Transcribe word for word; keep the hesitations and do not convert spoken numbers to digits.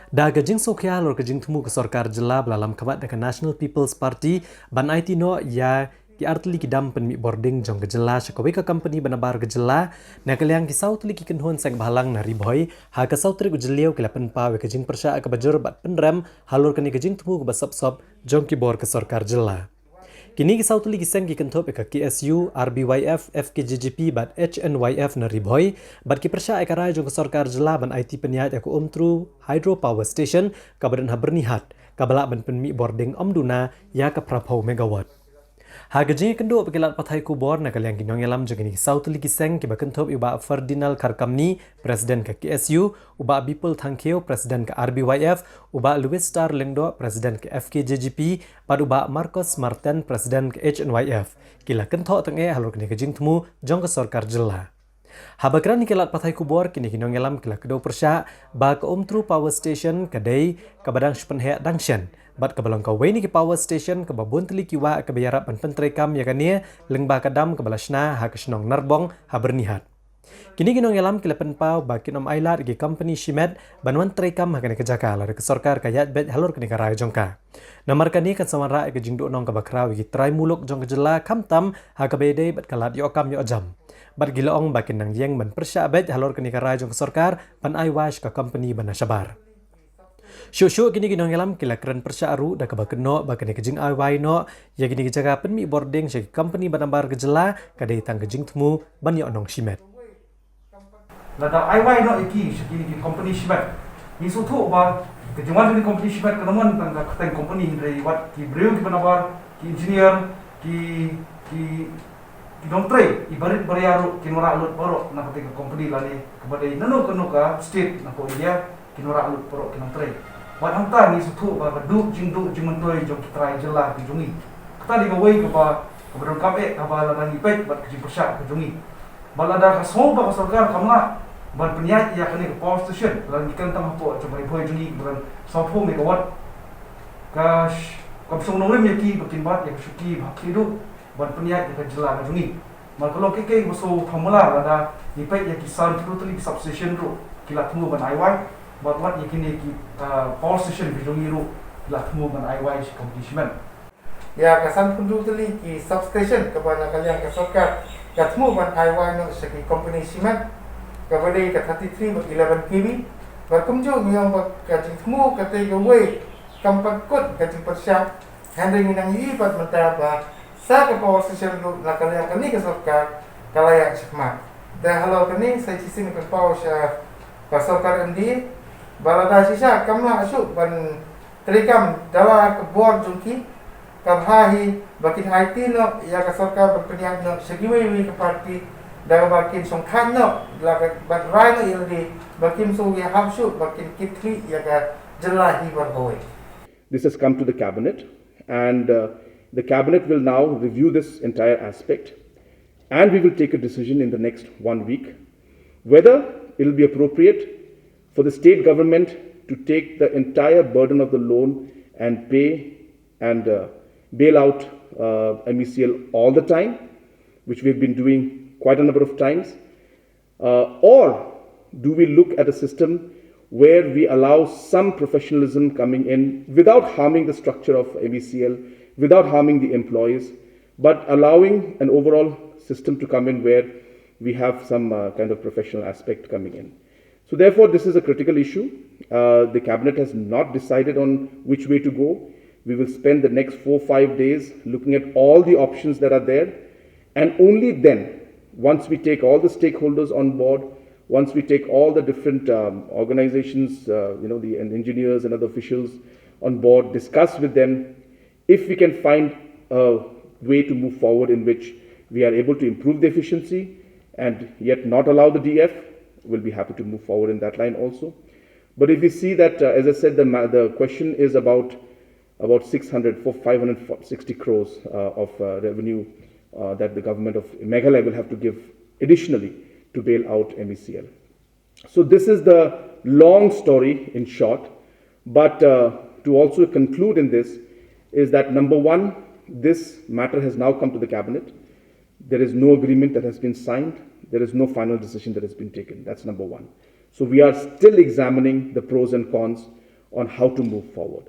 Da ka jingsngewkhia halor ka jingthmu ka sorkar jylla ba la lam khmat da ka National People's Party ban aiti noh ïa ki artylli ki dam pynmih bording jong ka jylla sha kawei ka company ba nabar ka jylla, na ka liang ki saw tylli ki kynhun seng bhalang na Ri Bhoi ha ka saw tarik u Jylliew ki la pynpaw ïa ka jingpyrshah kaba jur bad pynrem halor kane ka jingthmu kaba sop sop jong ki bor ka sorkar jylla. Kine ki saw tylli ki seng ki kynthup ïa ka K S U, R B Y F, F K J G P bad H N Y F na Ri Bhoi, bad ki pyrshah ïa ka rai jong ka sorkar jylla ban aiti pynïaid ïa ka Umtru Hydro Power Station kaba don ha Byrnihat, kaba lah ban pynmih bording ym duna ïa ka phra phew megawatt. Ha ka jingïakynduh bad ki lad pathai khubor na ka liang ki nongïalam jong kine ki saw tylli ki seng kiba kynthup ïa u Bah Ferdinand Kharkamni, President ka K S U, u Bah Bipul Thangkhiew, President ka R B Y F, u Bah Louis Star Lyngdoh, President ka F K J G P, bad u Bah Marcos Martin, President ka H N Y F, ki la kynthoh tang eh halor kane ka jingthmu jong ka sorkar jylla. Haba kren ïa ki lad pathai khubor, kine ki nongïalam ki la kdew pyrshah ba ka Umtru Power Station ka dei kaba dang shu pynheh dang shen, bad kaba long kawei na ki power station kaba bun tylli ki wah kaba ïarap ban pyntreikam ïa kane lyngba ka dam kaba la shna ha ka shnong Narbong ha Byrnihat. Kine ki nongïalam ki la pynpaw ba kin ym ailad ïa ki company shimet ban wan treikam ha kane ka jaka lada ka sorkar ka ïaid beit halor kane ka rai jong ka. Namar kane kan sa wanrah ïa ka jingduhnong kaba khraw ïa ki trai muluk jong ka jylla, khamtam ha kaba ïadei bad ka lad ïoh kam ïoh jam. Bad ki la ong ba kin nang ïeng ban pyrshah beit halor kane ka rai jong ka sorkar ban ai wai sha ka company ba na shabar. Shuh shuh kine ki nongïalam ki la kren pyrshah ruh da kaba kynnoh ba kane ka jingai wai noh ïa kine ki jaka pynmih bording sha ki company ba nabar ka jylla ka dei tang ka jingthmu ban ïoh nong shimet. Lada ai wai noh ïa ki sha kine ki company shimet, ngi sngewthuh ba ka jingwan jong ki company shimet kan ym wan tang ka kyrteng company, hynrei wat ki briew kiba nabar, ki engineer, ki, ki, ki nongtrei, i barit baria ruh kin wanrah lut baroh na katei ka company lane kaba dei nano kano ka state na ka India, kin wanrah lut baroh ki nongtrei. Bad hangta ngi sngewthuh ba ka duh jingduh jingmyntoi jong ki trai jylla ki jong ngi. Kata dei kawei kaba, kaba donkam eh haba lada ngi peit bad ka jingpyrshah ka jong ngi. Bad lada ka sngew ba ka sorkar kam lah ban pynïaid ïa kane ka power station, lada ngi kren tang hapoh jong ka Ri Bhoi jong ngi kaba don sawphew megawatt, ka sh-, kam shong nongrim ïa ki ba kin bat ïa ka shuki ba ha khlieh duh ban pynïaid ïa ka jylla ka jong ngi. Namar ka long kiei kiei ba shu phamula, lada ngi peit ïa ki san tylli tylli ki substation ruh ki la thmu ban ai wai, bad wat ïa kine ki, ah, power station ki jong ngi ruh ki la thmu ban ai wai sha company shimet. Ïa ka san tylli tylli ki substation kaba na ka liang ka sorkar ka thmu ban ai wai noh sha ki company shimet, kaba dei ka thirty-three bad eleven K V. Bad kumjuh ngi ong ba ka jingthmu katei kawei kam pat kut ka jingpyrshah, hynrei ngi nang ïohi pat mynta ba sa ka power station ruh na ka liang kane ka sorkar ka la ïaid shakhmat. Te halor kane sa shisien ngi pynpaw sha ka sorkar M D A ba lada shisha kam lah shuh ban treikam da la ka bor jong ki, ka bha hi ba kin aiti noh ïa ka sorkar ban pynïaid noh sha kiwei kiwei ka party, da kaba kin shongthait noh la ka, ban rai noh ïa lade ba kim shu ïahap shuh ba kin kit khlieh ïa ka jylla hi baroh kawei. This has come to the cabinet, and, uh, the cabinet will now review this entire aspect, and we will take a decision in the next one week whether it will be appropriate for the state government to take the entire burden of the loan and pay and, uh, bail out, uh, M E C L all the time, which we have been doing quite a number of times. Uh, or do we look at a system where we allow some professionalism coming in without harming the structure of M E C L, without harming the employees, but allowing an overall system to come in where we have some, uh, kind of professional aspect coming in? So therefore, this is a critical issue. Uh, the cabinet has not decided on which way to go. We will spend the next four, five days looking at all the options that are there. And only then, once we take all the stakeholders on board, once we take all the different, um, organizations, uh, you know, the en-, engineers and other officials on board, discuss with them, if we can find a way to move forward in which we are able to improve the efficiency and yet not allow the D F, we'll be happy to move forward in that line also. But if we see that, uh, as I said, the ma-, the question is about, about six hundred, for five hundred sixty crores, uh, of, uh, revenue, uh, that the government of Meghalaya will have to give additionally to bail out M E C L. So this is the long story in short, but, uh, to also conclude in this is that, number one, this matter has now come to the cabinet. There is no agreement that has been signed. There is no final decision that has been taken. That's number one. So we are still examining the pros and cons on how to move forward.